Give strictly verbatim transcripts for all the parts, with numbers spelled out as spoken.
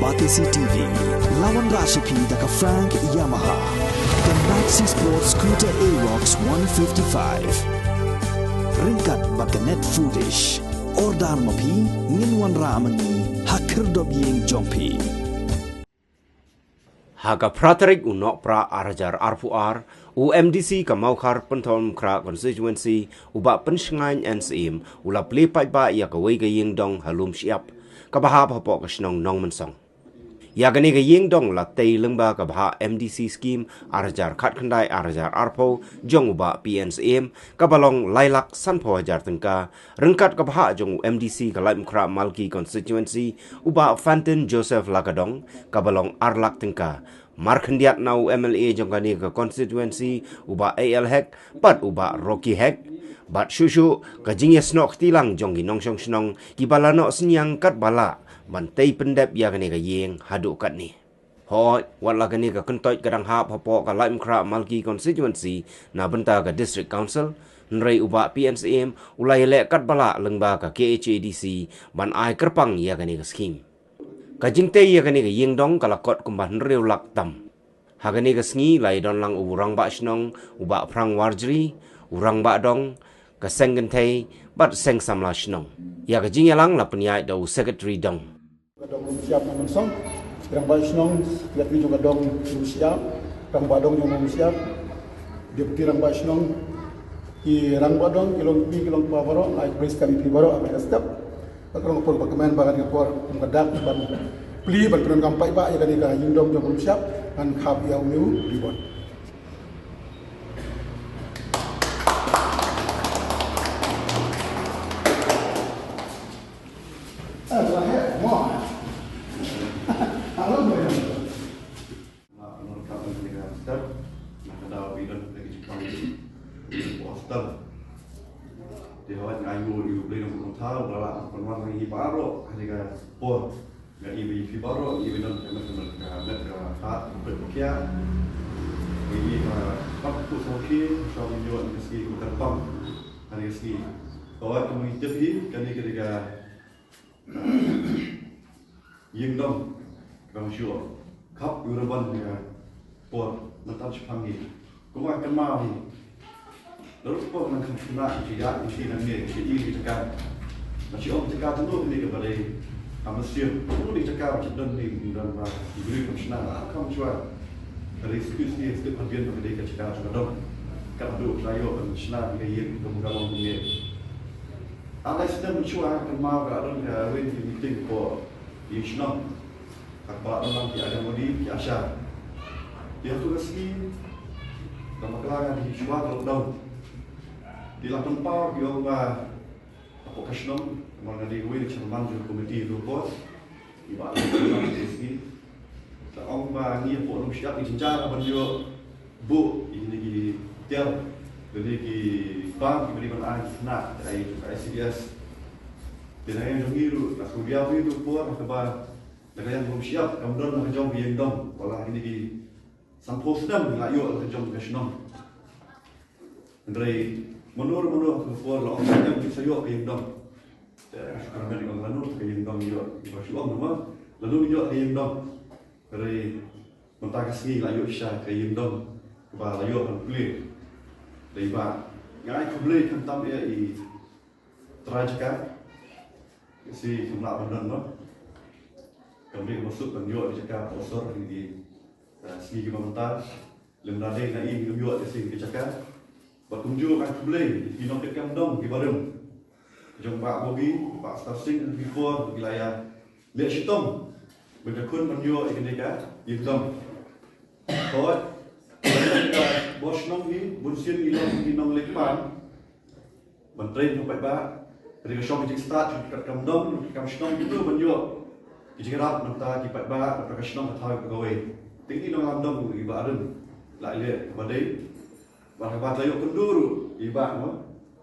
Batesi T V, la wanrah sha phi da ka Frank Yamaha, ka Maxi Sport Scooter Aerox one fifty-five. Ryngkat bad ka Net Foodish. Order ma phi, ngin wanrah ma ngi ha khyrdop ïing jong phi. Ha ka phra tarik u Nohprah ar hajar arphew ar, u M D C ka Mawkhar Pynthorumkhrah Constituency, u Bah Pynshngaiñ N Syiem, u la plie paidbah ïa kawei ka ïing dong ha Lumshyiap, kaba hap hapoh ka shnong Nongmynsong. Ïa kane ka ïing dong la tei lyngba ka bhah M D C scheme ar hajar khatkhyndai ar hajar arphew jong u Bah P N Syiem, kaba long lai lak sanphew hajar tyngka, ryngkat ka bhah jong u M D C ka Laitumkhrah Malki Constituency, u Bah Fantin Joseph Lakadong, kaba long ar lak tyngka. Markhyndiat na u M L A jong kane ka constituency, u Bah A L Hek bad u Bah Rocky Hek. Bad shuh shuh ka jingïasnoh kti lang jong ki nongshong shnong kiba la noh synñiang katba lah ban tei pyndep ïa kane ka ïing haduh katne. Hooid, wat la kane ka kyntoit ka dang hap hapoh ka Laitumkhrah Malki Constituency na bynta ka District Council, hynrei u Bah P N Syiem u la ïaleh katba lah lyngba ka K H A D C ban ai kyrpang ïa kane ka scheme. Ka jingtei ïa kane ka ïing dong ka la kot kumba hynriew lak tam. Ha kane ka sngi la ïadon lang u rangbah shnong, u Bah Phrang Warjri, u rangbah dong, ka seng kynthei bad seng samla shnong. Ïa ka jingïalang la pynïaid da u secretary dong. Ka dong Lumshyiap Nongmynsong, rangbah shnong, secretary jong ka dong Lumshyiap, rangbah dong jong Lumshyiap, deputy rangbah shnong, ki rangbah dong, ki long kmie, ki long kpa baroh, ai khublei ïa phi baroh ha kane ka step. Bad ka long ka por ba kmen ba kane ka por kum ka dak ban plie ban pyndonkam paidbah ïa kane ka ïing dong jong Lumshyiap, ngan khap ïa u Miu Ribon. Nga pynlong ka pynlong ka step, na ka daw ba i don ka jingpang ka hostel. Te hawai nga ïoh ïa U Blei nongbuh nongthaw ba la pynwan ïa ngi baroh ha kane ka por. Nga ïohi ba ïa phi baroh ngi don ka met ka met ka met ka hat ka peit ka kiar. Ngi ïohi ba pat ku sa ki shong ïoh ka sngi ka kyrpang ha kane ka sngi. Hawai kumne tip hi kane ka dei ka ïing dong, kaba shu khap ïa u Ribon ïa ka por mynta shaphang ngi. Kumba kynmaw hi. Lada u por nang kham shynna ïa ka ïing nangne, ïa ka ïing ka jaka. Nang shu ong jaka jong u kane kaba dei ka mynsiem. Kane ka jaka ba shu don ne ym don ba ki briew kham shynna, kham shuwa. Ka dei shu shu shu hadien ba ka dei ka jaka jong ka dong. Ka dei ka ïoh ban shna ïa ka ïing ka long kumne. Ar lai snem mynshuwa kynmaw ka don ka ring ki meeting ko ïing shnong. Ka ba don lang ki Anganwadi, ki ASHA. Ïa tu ka sngi ka bakla ngan ki shuwa ka lockdown. Ki la pynpaw ki ong ba hapoh ka shnong, namar nga dei uwei na chairman jong ka komiti tu ko. Ki ba la pynpaw ki sngi. Ka ong ba ngi hapoh Lumshyiap ngi jynjar ban ïoh buh ïa kine ki tiar, ïa kine ki bam kiba dei ban ai ki khynnah, ai ka I C D S. Te na ka liang jong ngi ruh, la shu biang ïa tu por, kaba na ka liang Lumshyiap kam don la ka jong ka ïing dong, wat la kine ki sanphew snem la ïoh la ka jong ka shnong. Hynrei mano mano ka por la ong snem ki sa ïoh ka ïing dong. Te shu kyrmen ong lano ka ïing dong ïoh, ba shu ong namar lano ïoh ka ïing dong. Hynrei mynta ka sngi la ïoh shisha ka ïing dong kaba la ïoh ban plie. Dei ba nga ai khublei khamtam ïa i trai jaka. Shi kumla ban don mo. Kam dei ba suk ban ïoh jaka ba sor ni di. Sngi ki ba mynta lem da dei na i ngam ïoh ïa shi ka jaka. Bad kumjuh nga ai khublei ïa ki nongkitkam dong ki barim. Jong Bah Bobby, Bah Star Singh, ki por ki la ïa leh shitom ban ïakhun ban ïoh ïa kane ka ïing dong. Hooid, ka bor shnong hi bun sien ngi long ki nongleh pan ban trei na paidbah. Ka dei ka shong ka jingstad jong ki katkam dong, ki kam shnong ki tu ban ïoh ki jingïarap mynta ki paidbah, mynta ka shnong ka thaw ka kawei. Te ngi nonglam dong kiba rim la leh ba dei. Bad haba la ïoh kynduh ruh i Bah mo,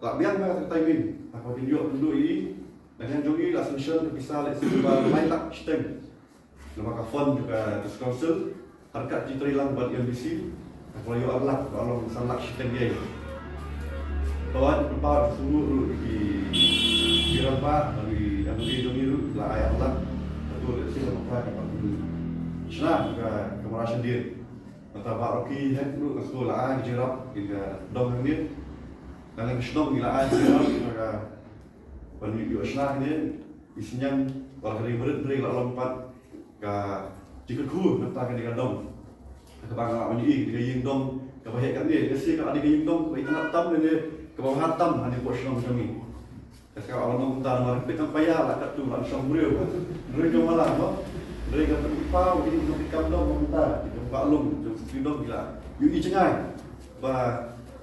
la biang ma ka timing. Haba kin ïoh kynduh i, na ka liang jong i la sanction ka pisa lehse ba lai lak shiteng. Namar ka fund jong ka District Council, ha ka jingtrei lang bad M D C, haba la ïoh ar lak, ba long san lak shiteng ïa i. Ka wan pynpaw sngewbha ruh ki, ki rangbah bad i M L A jong i ruh la ai ar lak. Hato lehse la phra Shna ka kamra shandien. Nangta Bah Rocky Hek ruh ka sdang la ai ka jingïarap ïa ka dong hangne. Ka liang ka shnong ngi la ai ka jingïarap ïa ka ban ïoh shna hangne. Isynei ba ka dei barit dei la long pat ka jingkyrkhu nangta kane ka dong. Kaba nga wan ïohi ka ïing dong kaba heh kane, ka shi ka dei ka ïing dong kaba itynnad tam ne kaba bha tam hangne hapoh shnong jong ngi. Ka ka wan nong ta ma pit nang paya la katto la shong briew. Briew jong ma la mo. Briew ka pit pa wan ïohi nong pit kam dong nong ta. Jong ka long jong pit dong gila. Ïohi jngai. Ba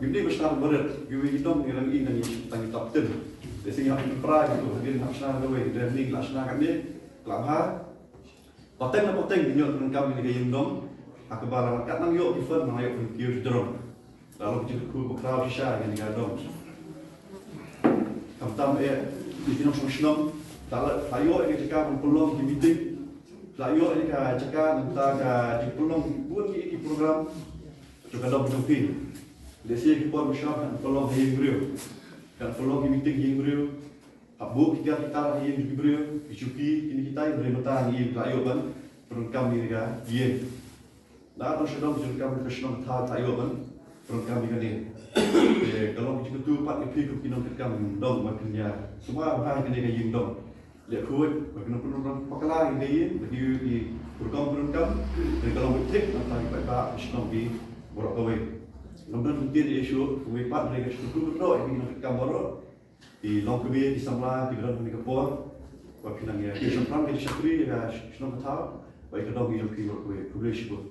ïohi ba shna barit. Ïohi dong ngi lang ïohi nang ïohi tang top ten. Dei sing ïa pit pra gitu. Dei nang shna dawei. Dei ning la shna kane. La bha. Pateng na pateng ngi ïoh pyndonkam ïa ka ïing dong. Ha kaba la kat nang ïoh ki fund nang ïoh pynkhih ki drone. La long ki jingkyrkhu ba khraw shisha ïa ka dong. Khamtam eh ïa ki nongshong shnong. La la ïoh ïa ka jaka ban pynlong ki meeting. La ïoh ïa ka jaka nangta ka jingpynlong bun ki ki program. Jong ka dong jong phi. Lehse ki por mynshuwa kan pynlong ha ïing briew. Kan pynlong ki meeting ha ïing briew. Hap buh ki tiar ki tar ha ïing jong ki briew, ki shuki, kine kita ki briew mynta ha ïing la ïoh ban pyndonkam ïa ka ïing. Da dang shu dang pyndonkam ka shnong ka thaw la ïoh ban pyndonkam ïa kane. Te ka long ka jingkyntu pat ïa phi kum ki nongtrei kam dong ban pynïar. Sumar ha kane ka ïing dong. Leh khuid ba ki nongpyndonkam bakla ïa ka ïing, ba ki ïoh ki program pyndonkam. Te ka long ba thik nangta ki paidbah ka shnong ki baroh kawei. Ngam don ktien ïa shuh, kawei pat ka jingkyntu ba doh ïa ki nongtrei kam baroh. Ki long kmie, ki samla, ki don ha kane ka por. Ba phi nang ïa, ki shaphrang, ki shakri, ïa ka shnong ka thaw. Ba ïa ka dong ïa jong phi, ba khublei shibun.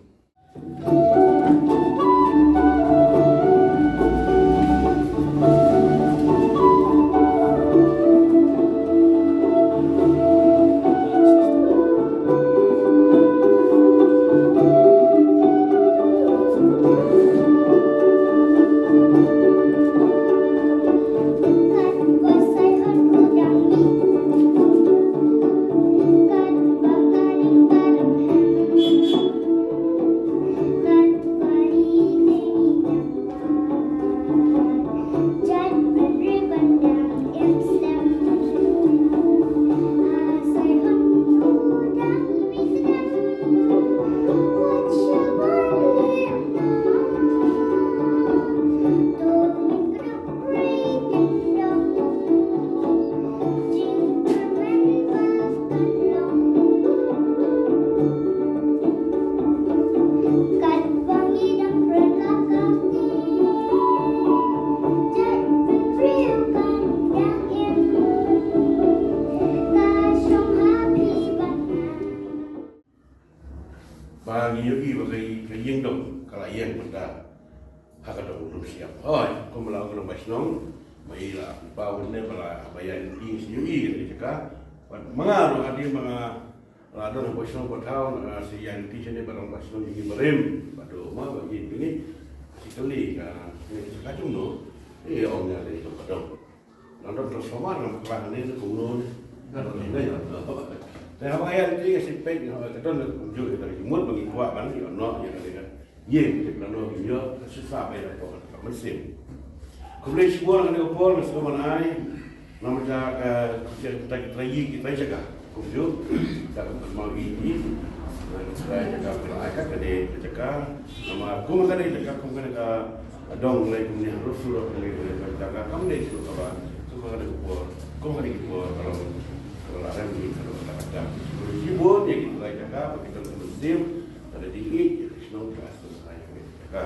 Ba ngi ïohi ba ka, ka ïing dong ka la ïeng mynta ha ka dong Lum Siap. Hooid, kum ba la ong ka dong ba shnong, ba i la pynpaw ne ba la ba ïa ngi ïohi ka jaka. Bad ma nga ruh hadien ba nga la don ha ba shnong ba thaw, nga sa ïa ngi shane ba dong ba shnong ïa ngi barim, ba dong ma ba ïa ngi si kali ka, ka jaka jong no. Ïa ong ïa ka dong. Nang don transformer nang klang ne kumno ne. Nang don ne ya. Te haba ïa ti ka sipek ne haba ka don ne kumjuh ïa ka mut ba ngi kwah ban ïa no ïa ka. Ïa ka nang no ïa ka sisa ba ïa ka mynsiem. Khublei shibun nang ne ka por nang sngewbha ban ai. Namar ka kita kita kita jaka. Kumjuh, da ka pynmong ïa ki, da ka jaka pynlong ai ka, ka dei ka jaka, namar kum ka dei jaka, kum ka dei ka dong lei, kum ni harus suruh ka dei ka jaka, kam dei suruh ka ba, kum ka dei ka por, kum ka dei ka por, ka long, ka long rem ni, ka long ka jaka. Ki bun ïa ki ka jaka, ba kita ka mynsiem, ka dei ïa ki, ïa ki shnong ka shnong ka jaka.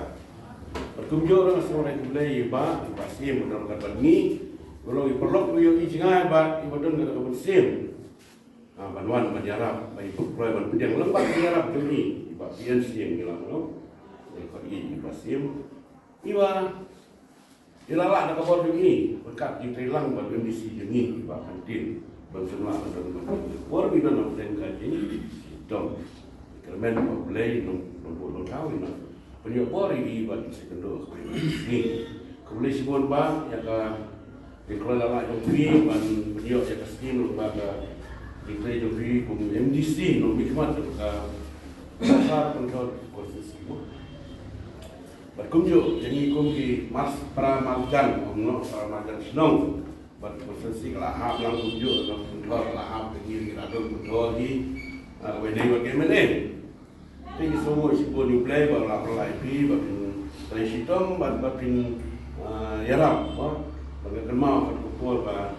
Bad kumjuh ruh nga sngewbha ban khublei ïa i Bah, i Bah Siem, ba don ryngkat bad ngi, ba long i paralok ba ïohi jngai bad i ba don ka mynsiem. Ah, ban wan ban ïarap, ban ïa kloi ban pdiang lem bad ban ïarap jong ngi, i Bah P N Siem ngi la ong. Ïa ka i, i Bah Siem. I Bah, i la lah da ka bor jong ngi, berkat i tei lang bad M D C jong ngi, i Bah Kantin. Ban sngewlah ban don ban don. Bor ngi don ban pdiang ka jing, dong. Kyrmen ba Blei nong, nong buh nong thaw i nong. Pynïoh bor ïa i bad i sa kynduh. Ni. Khublei shibun Bah ïa ka, ïa ka la la jong phi ban pynïoh ïa ka skim lyngba ka, ïa ka jong phi kum M D C nongmihkhmat jong ka Sorkar Pynthor Constituency. Bad kumjuh ïa ngi kum ki mas para marjan, kum noh para marjan shnong. Bad constituency ka la hap lang kumjuh, Nongpynthor ka la hap, ngi ngi la don Pynthor hi. Ah, kawei dei ba ki M L A. Te ngi sngewbha shibun ïa U Blei ba la pynlait ïa phi ba phin trei shitom bad ba phin, ah, ïarap, ba, ba nga kynmaw kat ka por ba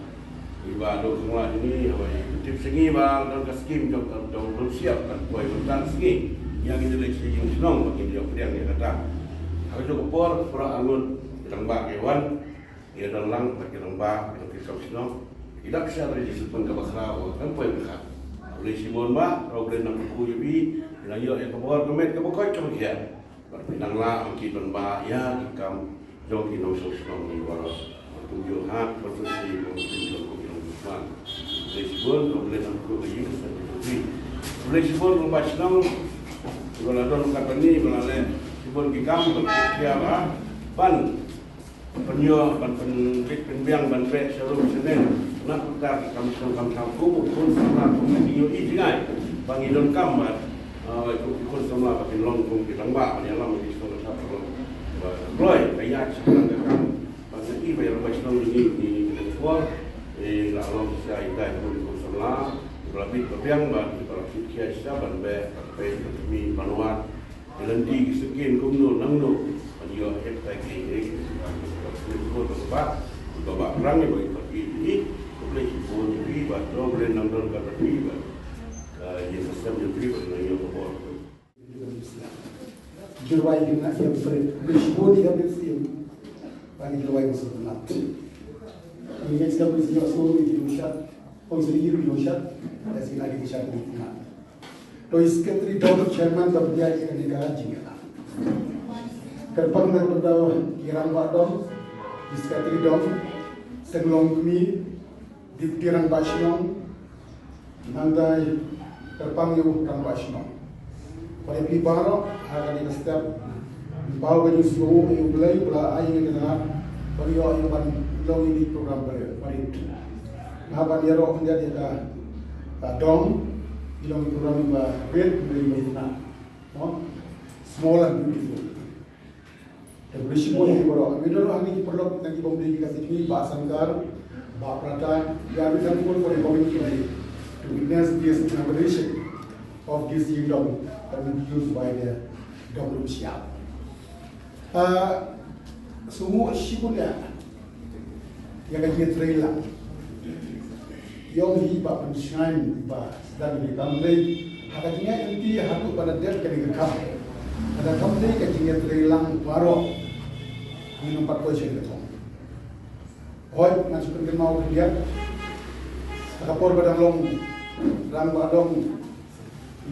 i Bah Doh Sangla jong ngi, haba i tip sha ngi ba don ka skim jong ka, jong ka domshep kan poi mynta ka sngi. Ïa ngi dei leit sha ïing shnong ba ngin ïoh pdiang ïa kata. Ha kajuh ka por, para ngut, ki rangbah ki wan, ki don lang bad ki rangbah, ki don ki kam shnong. Ki dap share register pyn kaba khraw, kan poi pyrkhat. Khublei shibun Bah, Khublei nang kyrkhu ïa phi, phi nang ïoh ïa ka bor ka met kaba koit kaba khiah. Bad phi nang lah ban kit ban bah ïa ki kam jong ki nongshong shnong ngi baroh. Kumjuh ha ka constituency jong ki nongshong shnong. Khublei shibun, Khublei nang kyrkhu ïa phi, Khublei shibun Rangbah Shnong. Ba la don kat ba ni, ba la leh shibun ki kam, ba la kit ïa ba ban pynïoh, ban pynbit pynbiang, ban beh sha rum sha nen. Na kata ki kam shnong kam thaw kum u khun samla kum ki ïohi jngai. Ba ngi donkam ba, ah, kum ki khun samla ba kin long kum ki rangbah, ban ïalam ki shnong ka thap ka long. Ba kloi ka ïaid sha ka kam. Ba ngi i ba ïalam ba shnong ngi ngi ngi por. Eh, la long sha i dai kum ki khun samla. Ba la bit ba biang ba, ba la bit khia sha ban beh, ban beh, ban mi, ban wad. Ki lynti ki shu kin kumno nangno ban ïoh hep tai ki hep ki shu kan ki shu kan ki shu kan ki shu kan ki shu kan. Khublei shibun ïa phi bad to Blei nang don bad phi bad, eh, ïa ka sem ïa phi bad nang ïoh ka bor. Jurwai ki na ïa phi. Khublei shibun ïa phi. Bad jurwai ki shu kan. Ïa ka sem ïa phi shu ïa phi shu. Ong shu ïa phi shu. Ïa shu na ki shu kan. To i Secretary Dom, Chairman Dom, ïa kane ka jingïalang. Kyrpang na ka bynta i Rangbah Dom, i Secretary Dom, Seng Longkmie, Deputy Rangbah Shnong, nangta i kyrpang ïa u Rangbah Shnong. Bad ïa phi baroh ha kane ka step, Ba ka jingsngew ïa U Blei ba la ai ïa ka jingïarap ban ïoh ïa ban long ïa kane ka program ba rit. Nga ban ïaroh khyndiat ïa ka, ka dong, ïa long ïa ka program ba rit, ba rit, ba rit na. No? Small and beautiful. Te khublei shibun ïa phi baroh. Ngi don hangne ki paralok na ki bym dei ki ka sdang, Bah Sangkar, Bah Prata, ïa ki san pun pun ïa ka committee to witness this inauguration of this ïingdong that will be used by the Dong Lumshyiap. Ah, sngewbha shibun ïa, ïa ka jingïatreilang. Ïong hi ba pynshngaiñ ba sdang ïa ka kam dei ha ka jingïaid lynti haduh ba la dep kane ka kam. Ka da kam dei ka jingïatreilang baroh. Ngi nang pat poi sha ka thong. Hooid, ngan shu pynkynmaw khyndiat. Ha ka por ba dang long Rangbah Dong,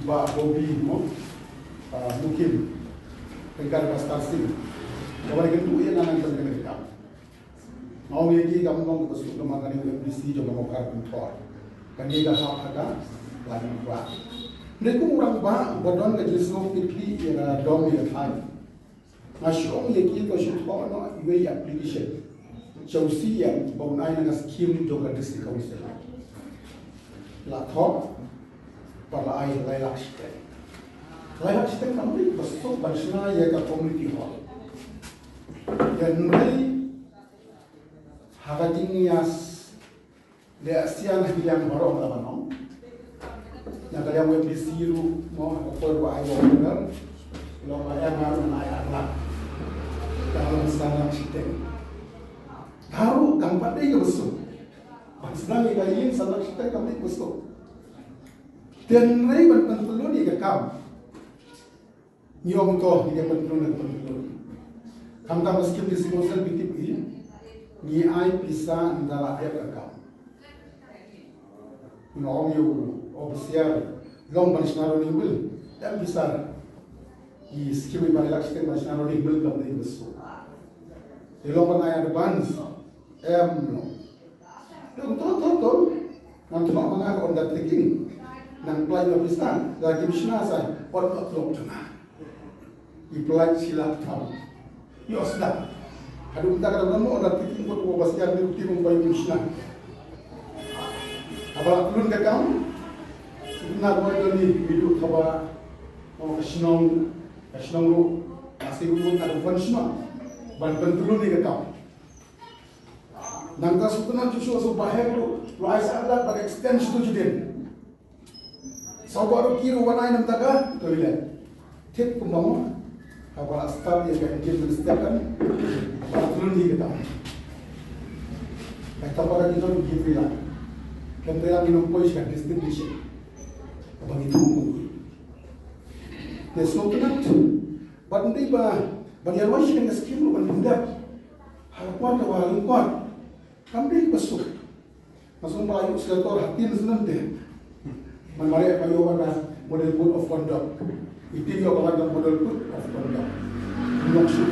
Bah Bobby mo, ah, Mukim, ryngkat Bah Star Singh. Kaba la kyntu ïa nga nangta kane ka kam. Nga ong ïa ki kam long kaba suk namar kane ka M D C jong ka Mawkhar Pynthor. Kane ka hap ha ka Lainawkra. Hynrei kum u rangbah ba don ka jingsngew kyrkieh ïa ka dong ïa ka thaiñ. Nga shu ong ïa ki to shu thoh noh iwei i application sha u C M ba un ai na ka skim jong ka District Council. La thoh bad la ai lai lak shiteng. Lai lak shiteng kam dei ba suk ban shna ïa ka community hall. Hynrei ha ka jingïas Leh sian ha ki liang baroh la ban ong. Na ka liang U M D C ruh mo ha ka por ba ai wa order. Long ba ai nga ruh nga ai ar lak. Ka long san lak shiteng. Ka ruh kam pat dei kaba suk. Ban sdang ïa ka ïing san lak shiteng kam dei kaba suk. Hynrei ban pyntlun ïa ka kam. Ngi ong to, ngi dei pyntlun, ngi dei pyntlun. Khamtam ka skim District Council phi tip hi, ngi ai pisa ynda la dep ka kam. Nga ong ïa u officer, long ban shna rolling bill, em pisa. I skim i ba lai lak shiteng ban shna rolling bill kam dei ba suk. I long ban ai advance, em long. Dang to, to, to. Ngan thoh ma nga ka undertaking. Nang pynlait noh pisa, da kim shna sa, ot ot lok tena. I pynlait shi lak tam. Ïoh sdang. Haduh mynta ka dang don mo undertaking ko, ko ba sdang ni ruh tim bai kim shna. Haba la pynlun ka kam, shu na ko don ni, ïa u kaba, mo ka shnong, ka shnong ruh, ka shnong ruh ka dang ban shna. Ban pynlun ni ka kam. Nangta shu kynnoh shuh shuh shu ba heh ruh, ruh ai sa adat bad extend shuh shuh din. Sawba ruh ki ruh wan ai namar ka toilet. Tip kumba mo. Haba la start ïa ka engine ban start kan. Ba tulun ïa kata. Kata para ki don ki trei lang. Kan trei lang ki nongpoi sha destination. Ba ngi tu. Te sngewtynnat. Ban dei ba ban ïa rwai sha ka skim ruh ban dep. Ha ka kwar ka ba lyngkot. Kam dei ba suk. Nga sngewbha ïa u senator ha tin snem te. Man mareh ba ïoh ka model code of conduct. Iti ïoh ka model code of conduct. Nok shu.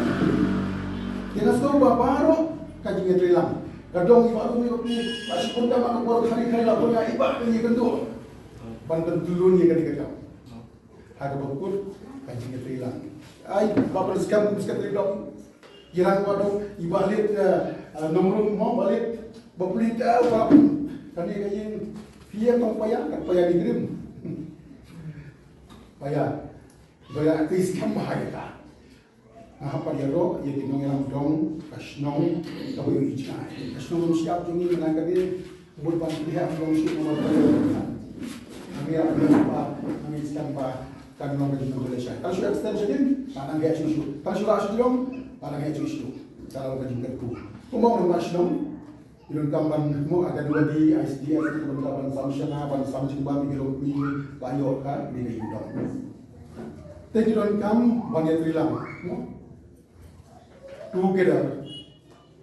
Te nga sngewbha baroh ka jingïatreilang. Ka dong i baroh ni ba pi. Ba shi pun ka ma ka por khari khari la pun ïa i ba ka ïa kynduh. Ban kan tulun ïa ka dei ka jam. Ha kaba kut ka jingïatreilang. Ai, ba pynskhem pynskhem treilang. Jirang ba dong, i ba lit, eh, eh, nongrum mo ba lit. Ba puli ta ba. Kane ka ïing phi ïa tong paya, ka paya di grim. Paya. Paya ti skhem ba hai ta. Nga hap pat ïaroh ïa ki nongïalam dong ka shnong kaba ïohi jngai. Ka shnong ruh shyiap jong ngi, nga kane mut ban pynheh dong shuh namar ba ïohi jngai. Nga ïa pynheh ba, nga ïa sdang ba kan long ka jingkhuslai. Tang shu extension in, ba nang heh shuh shuh. Tang shu rah shuh shuh, ba nang heh shuh shuh. Ka long ka jingkyrkhu. Kumba ong ka shnong, ki donkam ban mo Anganwadi, I C D S, ki donkam ban sam shynna, ban sam jingbam ïa ki longkmie ba ïoh ka, kine ki dong. Te ki donkam ban ïatreilang, mo? Together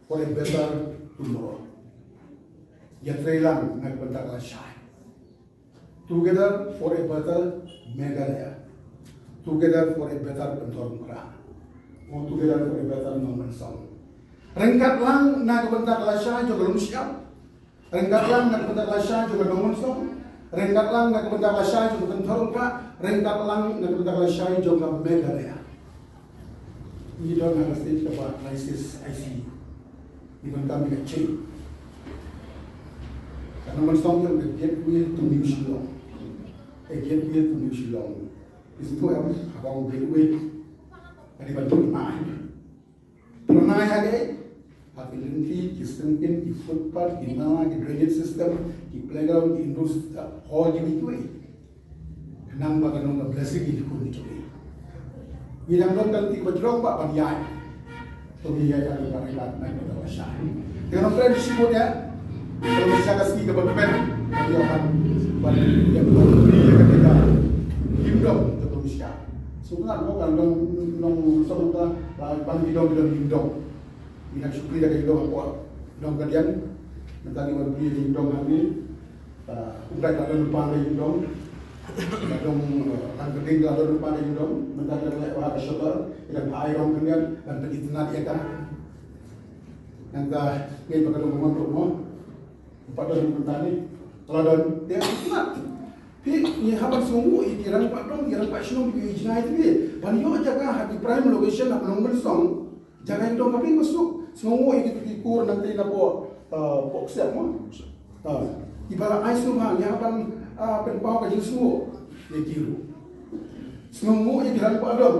for a better tomorrow. Ïatreilang na ka bynta ka lashai. Together for a better Meghalaya. Together for a better Pynthorumkhrah. Or together for a better Nongmynsong. Ryngkat lang na ka bynta ka lashai jong ka Lumshyiap. Ryngkat lang na ka bynta ka lashai jong ka Nongmynsong. Ryngkat lang na ka bynta ka lashai jong ka Pynthorumkhrah. Ryngkat lang na ka bynta ka lashai jong ka Meghalaya. Ngi don ha ka stage kaba crisis I C U. Ngi donkam ïa ka change. Ka Nongmynsong ka long ka gateway to New Shillong. Ka gateway to New Shillong. Is to em haba ong gateway. Ka dei ban pynai. Pynai ha kaei? Ha ki lynti, ki sengpin, ki footpath, ki nala, ki drainage system, ki playground, ki indoor, uh, hall, ki gateway. Khnang ba kan long ka blessing ïa ki khun ki jong ngi. Ngi dang don ka lynti kaba jrong ba ban ïaid. To ngi ïaid ha kaba ri lad na kaba shai. Te ngan ong kren shibun ïa. Ka long sha ka sngi kaba kmen. Ïa ban ban ïa ban ïa ka ïa ka. Lim dong ka long sha. Sngewbha mo kan long long song ta ban ki dong ki dong lim dong. Ngi dang shu plie da ka ïing dong hapoh Nongkadiang. Mynta ngi wan plie da ka ïing dong hangne. Ah, u Blai la don lypa da ka ïing dong. La don, eh, Rangkyrding la don lypa da ka ïing dong. Mynta ngi dang leh bha ka shelter. Ngi dang ai rong kyndiat, dang pynitynnad ïa ka. Nangta ngi ba ka dong ka mon ruh mo. Pat don mynta ne. La don, te pynitynnad. Phi, ngi hap ban sngewnguh ïa ki rangbah dong, ki rangbah shnong, ki jngai te. Ban ïoh jaka ha ki prime location ha Nongmynsong. Jaka ïing dong ka phi ba suk. Sngewnguh ïa ki, ki kur nangta napoh, uh, Pohksep mo. Uh, kiba la ai sngewbha, ngi hap ban, uh, pynpaw ka jingsngewnguh ïa ki ruh. Sngewnguh ïa ki rangbah dong,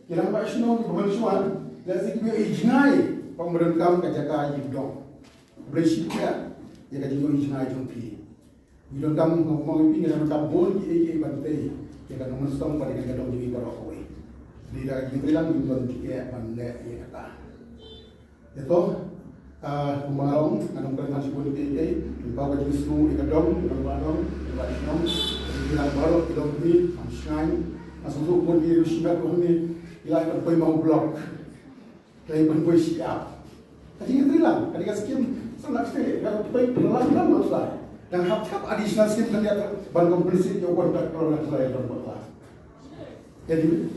ki rangbah shnong, kiba mynshuwa. Lehse kiba ïoh jngai, ba ym donkam ka jaka ïing dong. Blei shim ïa, ïa ka jingïohi jngai jong phi. Ngi donkam, nga ong ïa phi, ngi donkam bun kiei kiei ban tei ïa ka Nongmynsong bad ïa ka dong jong ngi baroh kawei. Dei da ka jingtreilang ngi don kiei ban leh ïa kata. Ïa to, ah, kumba nga ong, nga donkam ban shibun kiei kiei, ngi pynpaw ka jingsngew ïa ka dong, ïa ka dong, ïa ka dong, ïa ka dong baroh, ïa ka dong ni, am shngaiñ, nga sngewthuh bun ki ruh shimet bun ni, ïa la ban poi ma u block. Ka dei ban poi shyiap. Ka dei ka dei lang, ka dei ka skim, sa nak skim, ka dei poi lang lang lang lang. Dang hap hap additional skim kan ïa ban compensate ïa u contractor lang lang lang lang. Ka dei,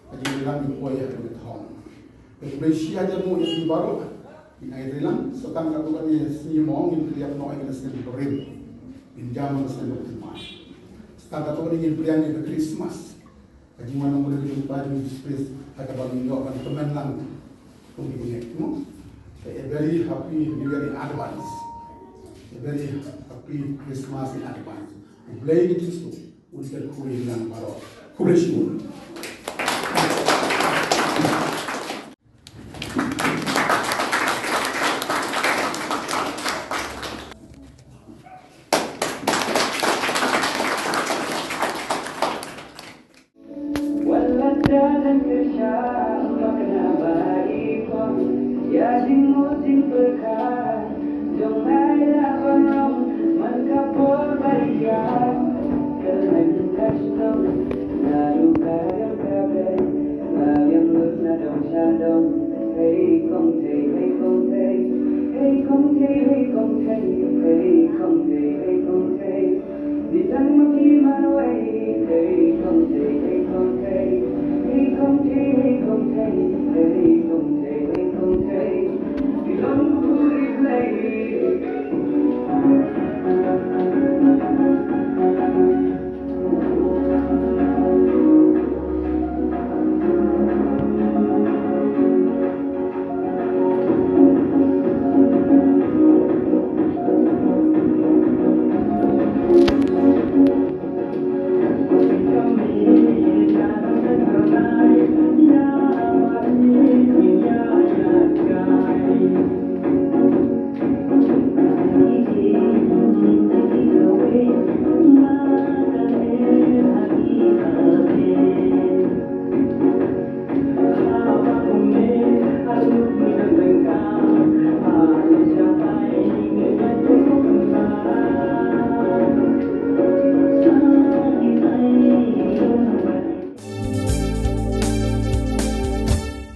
ka dei lang ïa poi ïa ka thong. Ka dei poi shyiap ïa mo ïa ki baroh. Ïa ka dei lang, sa tang ka tu kan ïa skim mo ngin ïa noh ïa ka skim ko rim. Ngin jam ka skim ko rim. Sa tang ka tu kan ngin pyrshang ïa ka Christmas. Ka jingwan nongwei ka jingpynpaw jong u Jisu Khrist ha kaba ngin ïoh ban kmen lang kum ki bangeit, no? A very happy New Year in advance. A very happy Christmas in advance. U Blei ka Jisu un kyrkhu ïa ngi lang baroh. Khublei shibun.